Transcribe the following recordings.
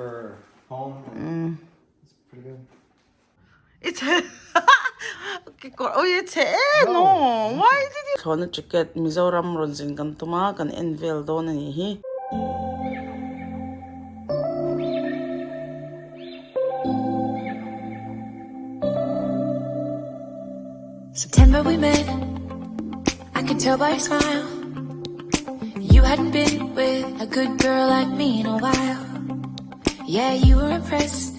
for home. And It's pretty good. I chhe kekawr oi i chhe e no why did you Thlawhna ticket Mizoram rawn zin kan tum a kan en vel dawn a nih hi. September we met I could tell by your smile You hadn't been with a good girl like me in a while Yeah you were impressed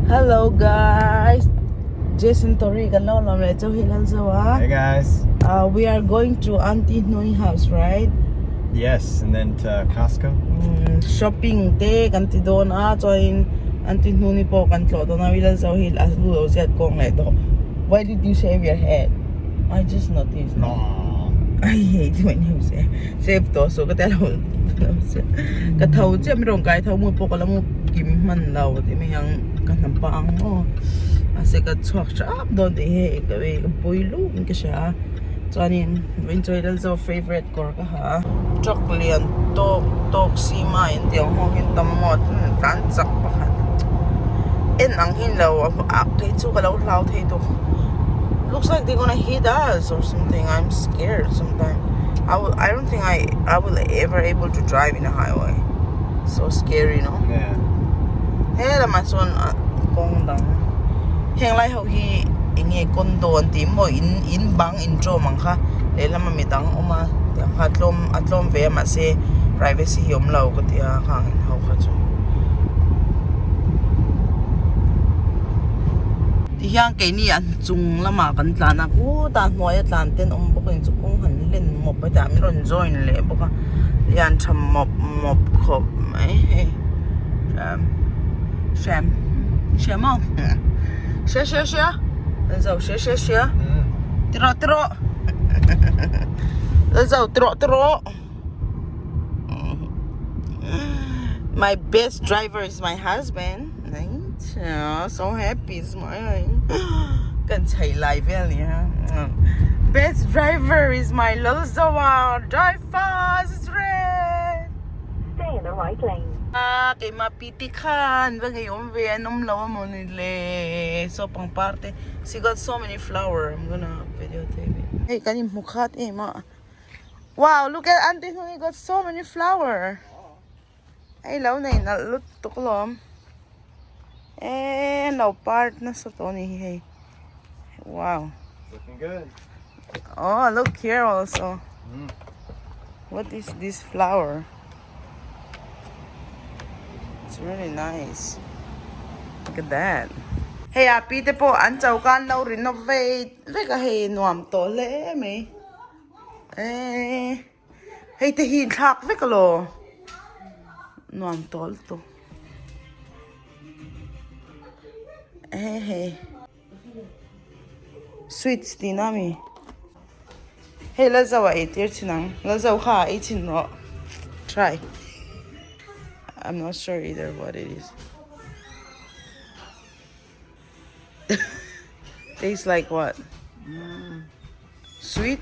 Hello guys Jason Tori kan lo lawm leh chu hi lal zo a Hey guys uh, we are going to Auntie Hnui house right Yes and then to Costco mm, shopping te kan ti dawn a chuan Auntie Hnuni pawh kan tlawh dawn a wi lal zo hi a lu lo ziat kawng leh tawh Why did you shave your head I just noticed no I hate when you say shave tawh suh ka ti a lo ka tho chiah mi rawn kai tho mu pawh ka la mu kim hman lo tih mai ang ka hnam pah ang aw mahse ka chhuak hrap dawn tih hi ka ka pui lup in ka hria a chuanin vawiin lal zo favourite kawr ka ha a truck lian tawk tawk si mai an tih ang ho hian tam maw tlan chak pakhat en ang hi ni lo a kei chu ka lo hlau thei tawp looks like they gonna hit us or something I'm scared sometime I will I don't think I I will ever able to drive in a highway so scary no yeah he lamah chuan kawng dang heng lai ho hi eng nge condo an tih maw in in bang in tawm ang kha lehlam a midang awm a tiang kha tlawm a tlawm ve a mahse privacy hi awm lo ka ti a khang in ho kha chu tihian keini a chung lamah kan tlan a khutah hnuaia tlan te an awm bawk a ni chu kawng han len mawp a tah min rawn join leh bawk a lian tha mawp mawp khawp mai hei hriam hriam aw hria hria hria zo hria hria hria ti rawh ti rawh zo ti rawh ti rawh my best driver is my husband right so happy smiling kan chhei lai vel nia best driver is my Lalzoa drive fast it's red Stay in the right lane. A keimah pi te khan va ngei awm ve an awm lo a maw ni le saw pangpar te she got so many flower I'm gonna videotape it hei kan inhmu khat em a wow look at aunty hnung hi got so many flower hei lo nei nalh lutuk alawm eee an lo par nasa tawh a ni hi hei wow Looking good. Oh look here also what is this flower it's really nice look at that hei a pi te pawh an choka an lo renovate vek a hei nuam tawh hle mai eh hei te hi inthlak vek alaw nuam tawh lutuk eh hei. Sweets tih na ami hei la zauh a ei tir thin ang la zauh kha a ei thin rawh try I'm not sure either what it is tastes like what sweet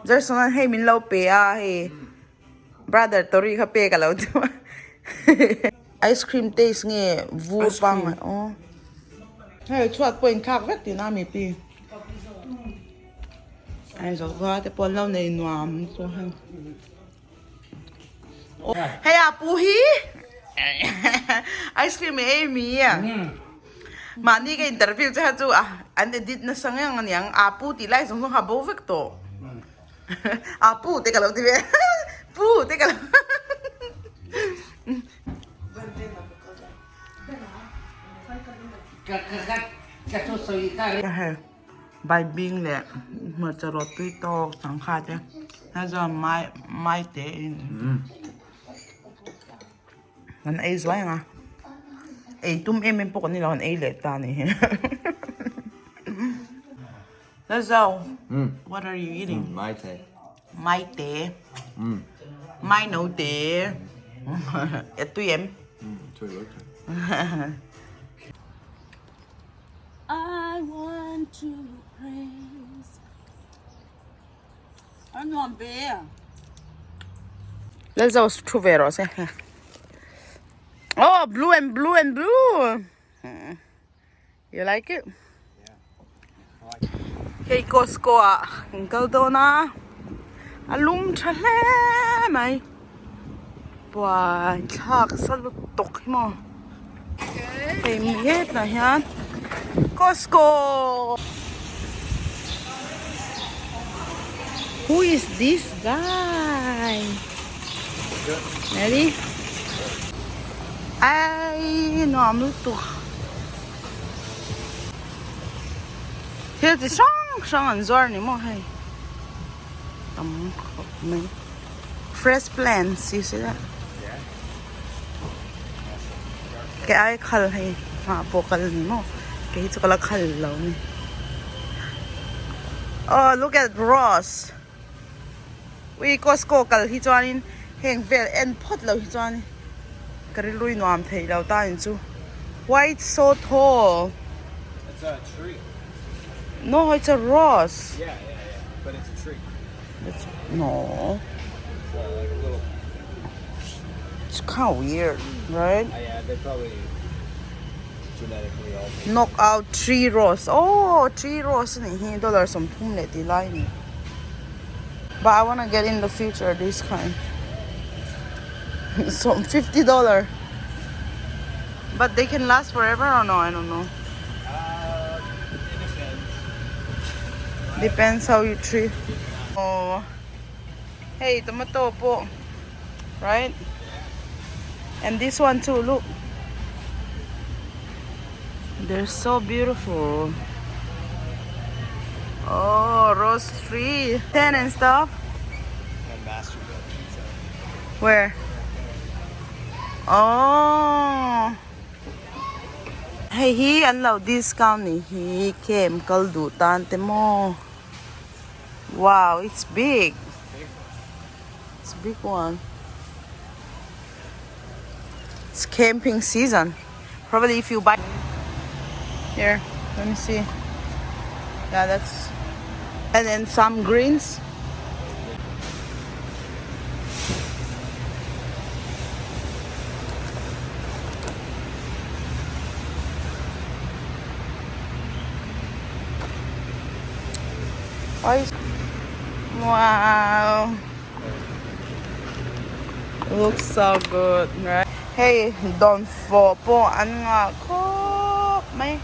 Jarson hei min lo pe a hei. Brother Tori kha pek a lo ti a Ice cream taste nge vur pang aw. Hei chhuat pawh in thlak vek tihna a mi pi. Ai zo va te pawh an lo nei nuam chu hei. Hei a pu hi ice cream i ei mi a. Mahni ka interview che kha chu a an edit nasa ngang aniang a pu tih lai zawng zawng kha a bo vek tawh. A pu te ka lo ti ve pu te ka lo Baibing leh hmarcha rawt tui tawk sangha te hei chuan mai mai te in kan ei zuai ang a ei tum em em pawh kan ni lo an ei leh ta a nih hi. Lazo, what are you eating? Mai te. Mai te. Mai no te. E tui em? Tui lutuk. I want to praise. A nuam ve. Lalzo thu ve rawh se. Oh, blue and blue and blue. You like it? Hei Costco ah kan kal dawn a, a lum tha hle mai. Buai thlak sa lutuk hi maw. Hei mi hetah hian Costco. Who is this guy? Ready? Ai nuam lutuk. Thil chi hrang hrang an zuar ni maw hei. Tam khawp mai. Fresh plants you see that? Ke ai khal hei hma pawh kal ni maw. Kei chu ka la khal lo ni. Oh look at Ross. Ui Costco kal hi chuanin heng vel en phawt lo hi chuan ka rilru nuam thei lo ta in chu white so tall It's a tree. No it's a rose. Yeah, yeah, yeah. But it's a tree. It's no. It's uh, like a little. It's kind of weird, right? Yeah, they probably genetically altered. Knockout tree rose. Oh, tree rose ni hi dollar 30 leh ti lai ni. But I wanna get in the future this kind. So $50. But they can last forever or no? I don't know. Uh, it depends. Depends how you treat. Oh. Hey, tomato po. Right? And this one too, look. They're so beautiful. Oh, rose tree. 10 and stuff. And Masterbuilt pizza. Where? Oh. Hei hi an lo discount ni hi kem kal duh tan te maw. Wow, it's big. It's a big one. It's camping season. Probably if you buy here, let me see. Yeah, that's and then some greens. Wow. Looks so good, right? Hei dawnfawh pawh an ngah khawp mai.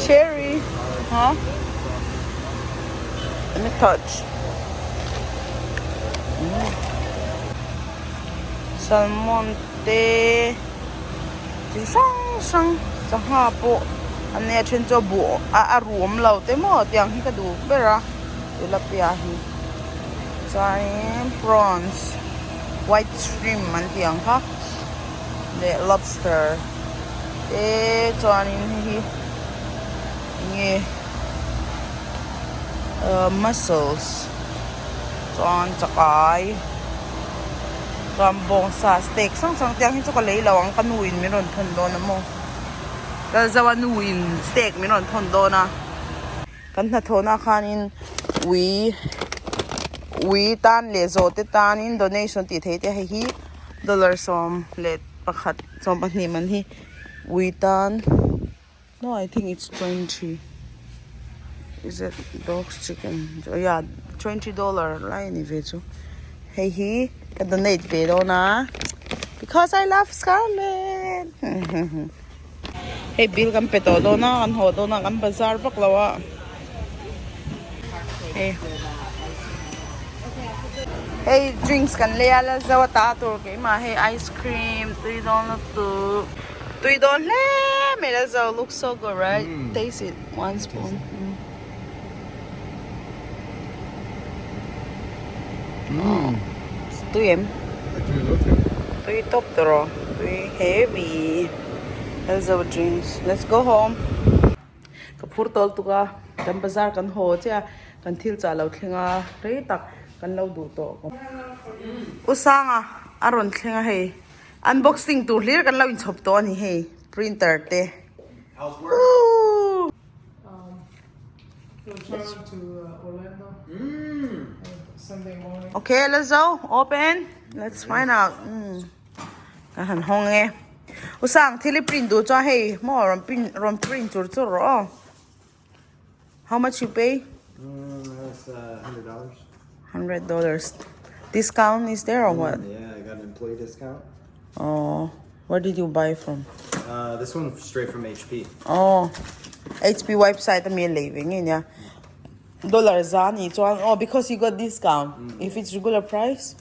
Cherry, huh? Let me touch. Salmon te chi hrang hrang sangha pawh an nei a then chu a buh a a rum lo te maw tiang hi ka duh ber a tilapia hi chuanin prawns white shrimp an tih ang kha leh lobster te chuanin hei hi enge ahh mussels chuan chakai chuan bawngsa steak hrang hrang te ang hi chu ka lei lo ang ka nu in min rawn thawn dawn a maw Lalzaua nu in steak min rawn thawn dawn a kan hnathawhna khanin ui ui tan leh zawh te tanin donation tih theih te hei hi dollar 11 12 man hi ui tan. No I think it's 20 is it dogs chicken oh yeah 20 dollar lai ani ve chu hei hi ka donate ve dawn a because I love Scarlett hei bill kan pe tawh dawn a kan haw dawn a kan bazar vak lo a hei hei drinks kan lei a la zo a ta tur keimah hei ice cream tui dawn lutuk. Tui dawn hle mai la zo looks so good right taste it one spoon tui em tui top tawh tui heavy Elzo drinks let's go home ka phur tawl tuk a kan bazar kan haw chiah a kan thil chah lo thleng a rei tak kan lo duh tawh u sanga a rawn thleng a hei. Unboxing tur hlir kan lo inchhawp tawh a ni hei printer te. Okay let's go open let's find out ka han hawng e usang thil i print duh chuan hei maw rawn print rawn print chur chur rawh aw how much you pay $100 discount is there or what Yeah, I got an employee discount. Oh, where did you buy from? Uh, this one straight from HP. Oh, HP website ami lei ve nge nia. Dollar za ni chuan oh because you got discount. If it's regular price,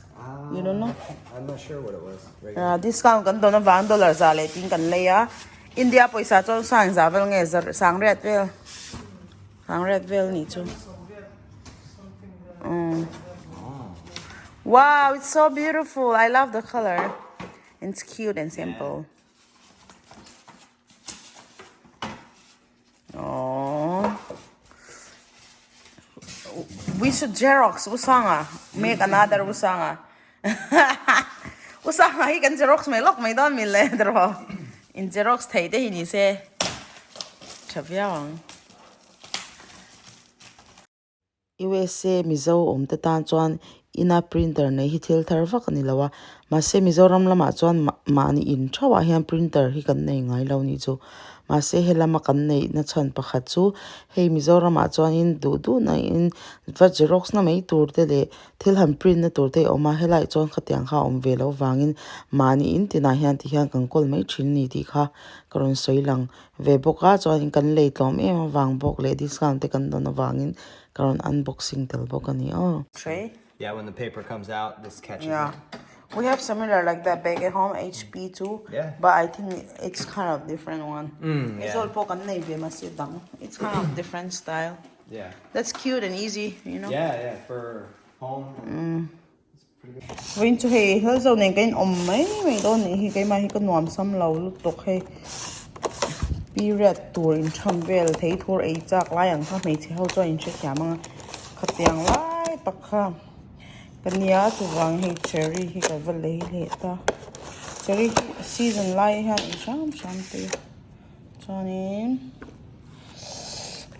you don't know. I'm not sure what it was. Regular. Uh, discount kan don avang dollar za leh tin kan lei a. India pawisa chuan sang za vel nge za sang riat vel. Sang riat vel ni chu. Mm. Wow, it's so beautiful. I love the color. It's cute and simple. Oh. We should Xerox Usanga. Make another Usanga. Usanga hi kan Xerox mai lawk mai dawn min le draw. In Xerox thei te hi ni se. Tha viau ang. USA Mizo awm te tan chuan ina printer nei hi thil thar vak a ni lo a, mahse Mizoram lamah chuan mahni in thauhah hian printer hi kan nei ngai lo ni chu. Mahse helama kan neihna chhan pakhat chu hei Mizoramah chuanin duh duh nain va xerox na mai tur te leh thil han print na tur te a awm a, helaiah chuan khatiang kha a awm ve loh vangin mahni in tinah hian tihian kan kawl mai thin a ni tih kha ka rawn sawi lang. ve bawk a chuanin kan lei tlawm em avang bawk leh discount te kan dawn avangin ka rawn unboxing tel bawk a ni aw. Tray. Yeah, when the paper comes out, this catches Yeah. it. We have similar like that back at home, HP too. Yeah. But I think it's kind of different one. Mm, yeah. Aizawl pawh kan nei ve mahse dang. It's kind of different style. Yeah. That's cute and easy, you know. Yeah, yeah, for home. Mm. Vawiin chu hei hel zo nen ka inawm mai mai dawn nih hi keimah hi ka nuam sam lo lutuk hei period tur intham vel thei thur ei chak lai ang kha hmeichhe ho chuan in hrethiam ang a khatiang lai tak kha ka nia chuvang hei cherry hi ka va lei leh ta cherry hi season lai hian in hram hram te chuanin.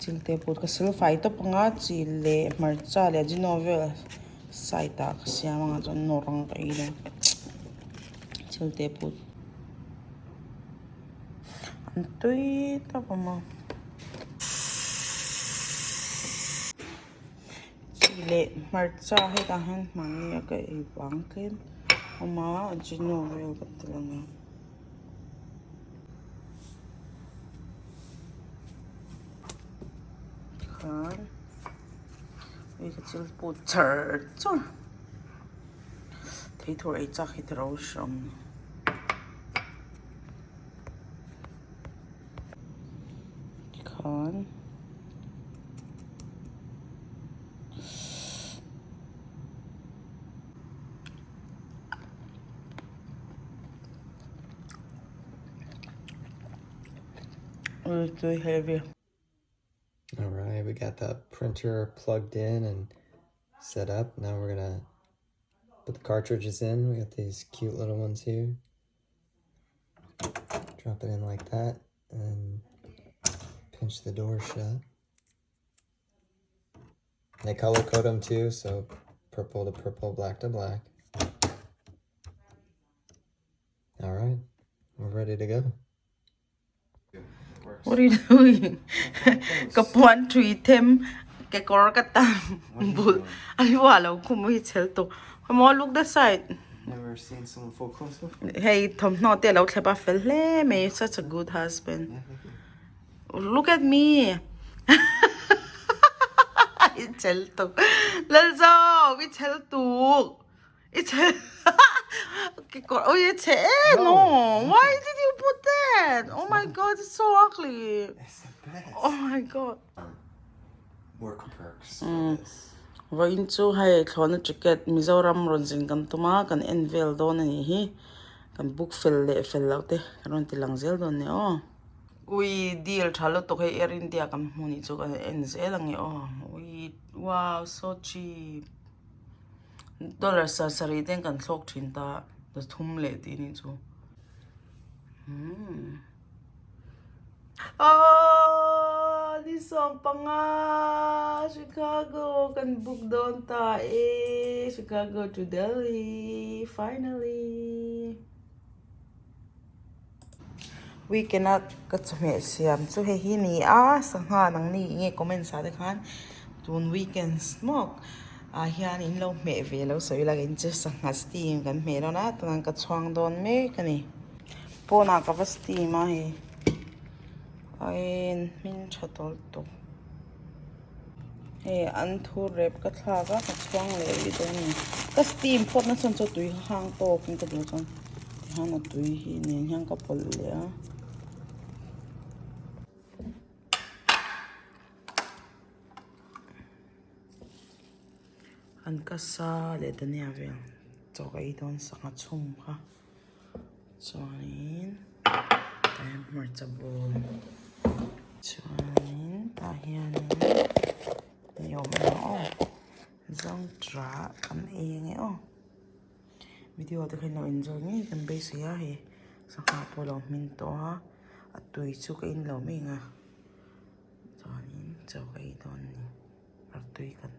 Chil te put ka sil fai tawp ang a chi leh hmarcha leh ajino vel side ah ka siam ang a chuan nawr ang ka ei dawn chil te put an tui tawp ang a chi leh hmarcha hetah hian hmani a ka ei vang tlem awm a ajino vel ka tel ang a. Tikhan ui ka chil put char char thei thur ei chak hi ti ro hram tikhan. It's too heavy. All right, we got the printer plugged in and set up. Now we're gonna put the cartridges in. We got these cute little ones here. Drop it in like that and pinch the door shut. They color code them too, so purple to purple, black to black. All right, we're ready to go. What are you doing? Ka puan thui them ke kor ka tam bul ali wa lo khum hi chel tu. Come on, look that side. Never seen someone full clothes before. Hey, thom hno te lo thlepa fel hle mai. Such a good husband. Yeah, thank you. Look at me. I chel tuk. Lalzo, i chel tuk. I chel. Oh, i che. No. Why did you put that? Oh my god, it's so ugly. It's the best. Oh my god. Work perks for this. Vawiin chu hei thlawhna ticket Mizoram rawn zin kan tum a, kan en vel dawn a nih hi. Kan book fel leh fel loh te kan rawn ti lang zel dawn a ni aw. Ui deal tha lutuk hei Air India kan hmu nih chu kan en zel ang e aw. Ui wow so cheap. Dollar sarih ten kan thlawk thin ta, za thum leh tih a nih chu. Umm. Aww ni 15 Chicago kan book dawn ta e Chicago to Delhi finally. Weekend a ka chawhmeh siam chu hei hi ni a sangha nang ni nge comment sa te khan tun weekend smoke ah hian in lo hmeh ve lo sawi la in chu sangha steam kan hmeh dawn a tunah ka chhuang dawn mek a ni pawnah ka va steam a hei a en hming tha tawlh tawh hei an thur rep ka thlak a ka chhuang leh rih dawn a ni ka steam phawt na chhan chu tui hang tawk in ka duh chuan tihian a tui hi nen hian ka pawlh leh a. An ka sa leh dania vel chaw ka ei dawn sangha chhum kha chuanin tah hian hmarcha bawm chuanin tah hianin ni awm ang aw zawngṭah kan ei ange aw video te kha in lo enjoy ngei kan beisei a hei sangha pawh a lo hmin tawh a a tui chu ka in lo mai ang a chuanin chaw ka ei dawn a ni. Rak tui kan.